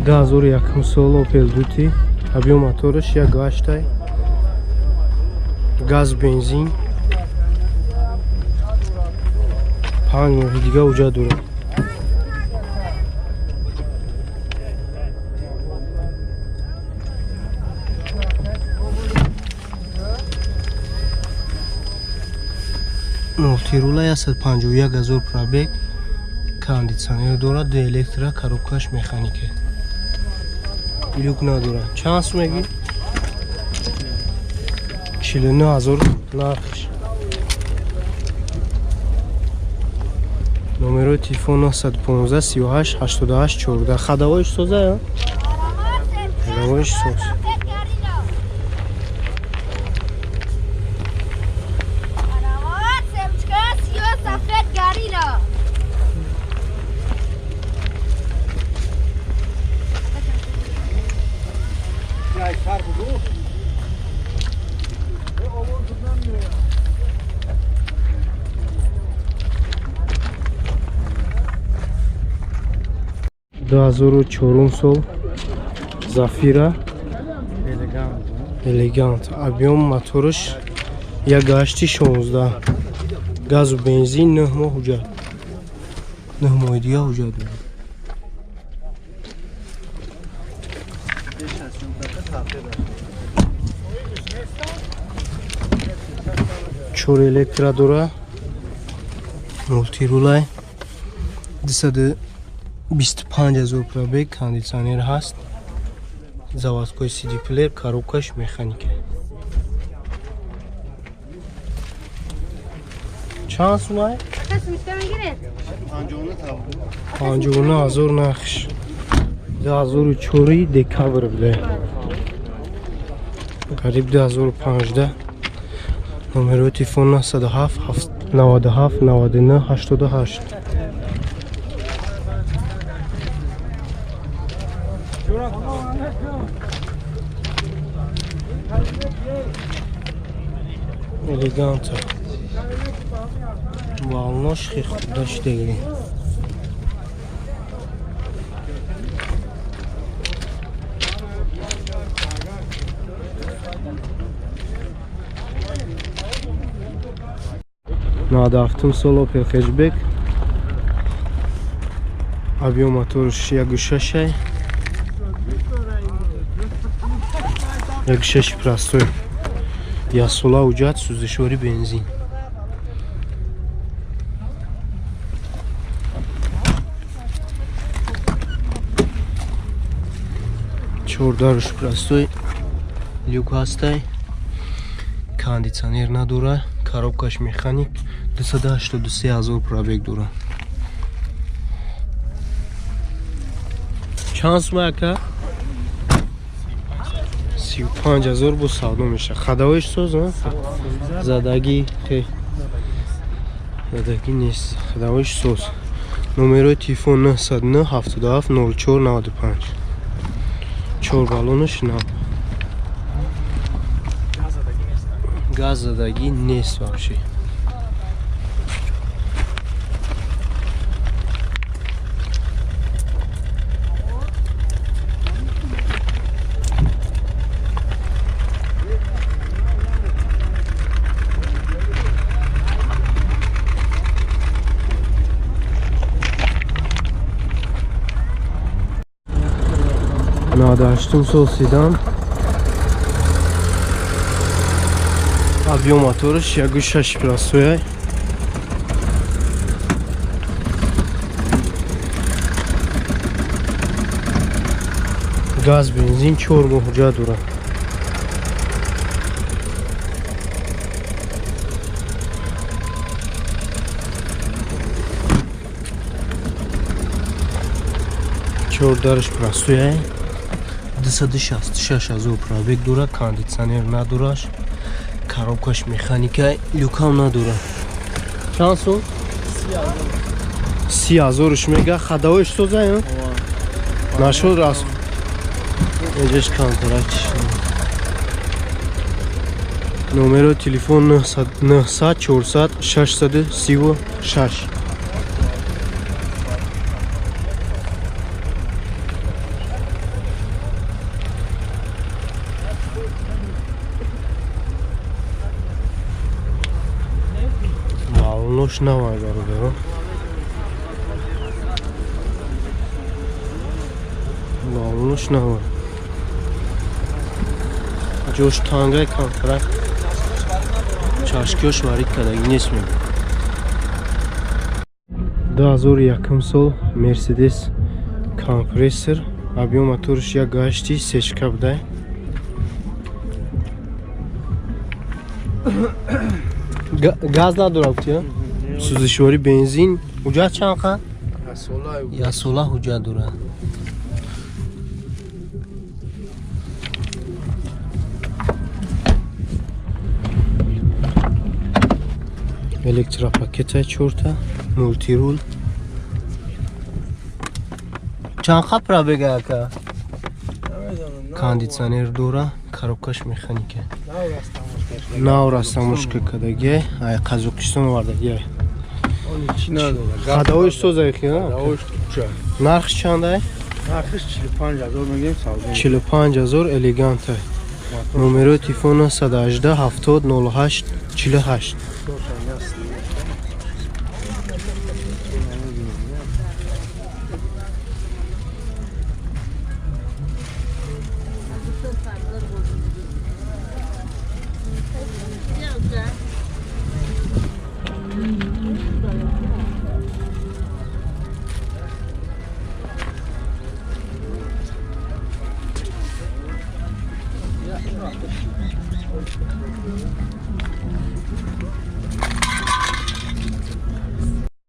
2001 сол Opel Duty, объем мотораш 1,8, газ, бензин, 5 моҳи дига ҳуҷҷат дорад. Мултирула, 151 ҳазор пробег, кондитсионер дорад, ду электро, коробкаш механика, люк надорад. Чанд сум мегӣ? 49 000 нархш. Номерои телефон 915 38 88 14. Ходовойш соза я? Ходовойш соз. سفید گریلا. 2004 сол Зафира Элегант, объем мотораш 1,8 16, газу бензин, 9 моҳ ҳуҷҷат, 9 моҳи дига ҳуҷҷат дорад. Чор электро дора, мултирулай, 225 000 пробег, кондитсионер ҳаст, заводской CD плеер, коробкаш механика. Чанд сумай? 59 000 нархш. 2004 декабр буде, қариб 2015. Номерои телефон 907 97 99 88. Элеганта балнош худаш дегӣ. 97-ум сол Opel Hatchback, объем моторш 1,6, 1,6 простой, яксола ҳуҷҷат, сӯзишворӣ, бензин. Чордаруш простой, люк ҳастай, кондитсионер надора, коробкаш механик, 283 ҳазор пробег дора. Чанд сума, ака? 35 000 бо савдо меша. Ходовойш соз, задагӣ хе задагӣ нест, ходовойш соз. Номерои телефон 909 77 04 95. Чор баллонаш нав, газ задагӣ нест вообще. 98-ум сол седан, объем мотораш 1,6 простой, газ, бензин, 4 моҳ ҳуҷҷат дорад. Чордараш простой, 266 000 пробег дорад, кондитсионер надораш, коробкаш механика, люкам надорад. Чанд сум? 30 000-ш мега. Ходовойш соза нашуд, рас инҷаш контракт. Номерои телефон 900 400 636. Баллонош навай бародаро. Баллонош навай. Ҷош тангай камтарак. Чашкиёш варид кардагӣ нест мегӯ. 2001 сол Мерседес компрессор, объем моторш 1.8 сечка будай. Газ надорад гуфти, сӯзишворӣ бензин. Ҳуҷҷат чанд қад? Як сола ҳуҷҷат дорад. Электропакета чорта, мултирул. Чанд қад пробега ака? Кондитсионер дора, коробкаш механика. Нав растамошка кадаге, ай Қазоқистон овардаге. Хадавош созай хи, нархш чандай? Нархш 45000 мегем савдо. 45000 элеганта. Номерои телефон 918 70 08 48.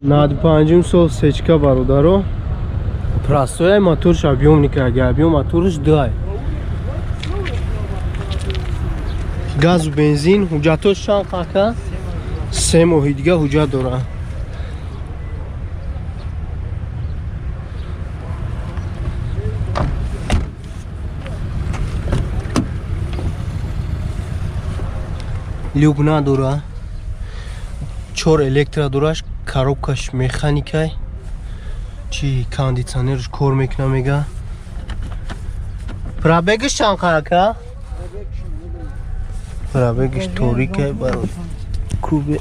Наваду панҷум сол сечка бародаро. Простоя моторш объемника, агар объем моторш 2. Газу бензин, ҳуҷҷатош чанд қака? 3 моҳи дига ҳуҷҷат дорад. Люк надора. 4 электро дораш, коробкаш механикай. Чи кондитсионерш кор мекуна мега. Пробегаш чанд қака? Пробегаш торикай барои кубе.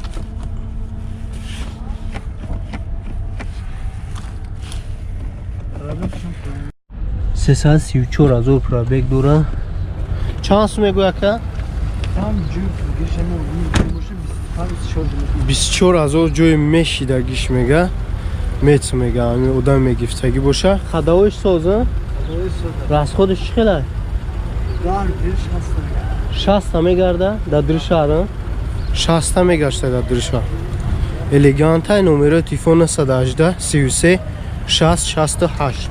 Сесад сию чор ҳазор пробег дора. Чанд сум мегӯя ака? 24000 ҷои мешидагиш мега. Мец мега, ами одам мегифтагӣ боша. Хадавош соза? Расходаш чӣ хелай? 60 мегарда дар дри шаҳр. 60 мегашта дар дри шаҳр. Элегантай номерои телефон 918 33 60 68.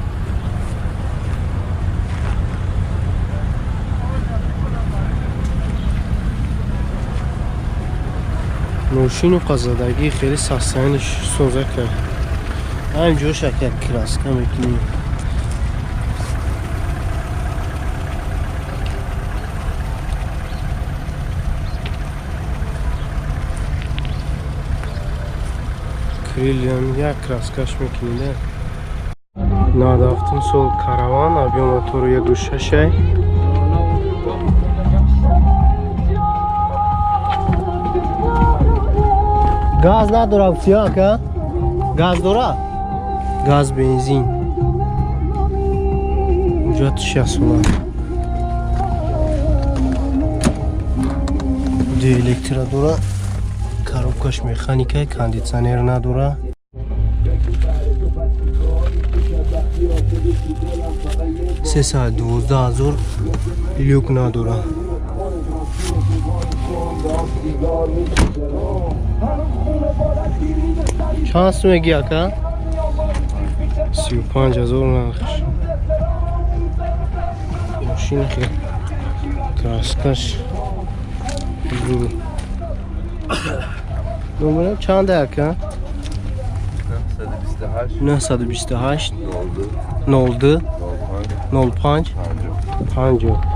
Мошину қазадагӣ хеле састаяниш соза кард. Ҳамин ҷош як краска мекунем. Крилиам як краскаш мекунем. 97 сол караван, объем мотору 1.6. Газ надора гуфти, ака? Газ дора? Газ бензин. Ҳуҷҷати 60 сола. Ду электро дора, коробкаш механика, кондитсионер надора. 312 000 люк надора. Чанд сум мегӣ ака? 35 000 нархш. Мошина хел краскаш зур. Номерам чанд ака? 928 02 05 50.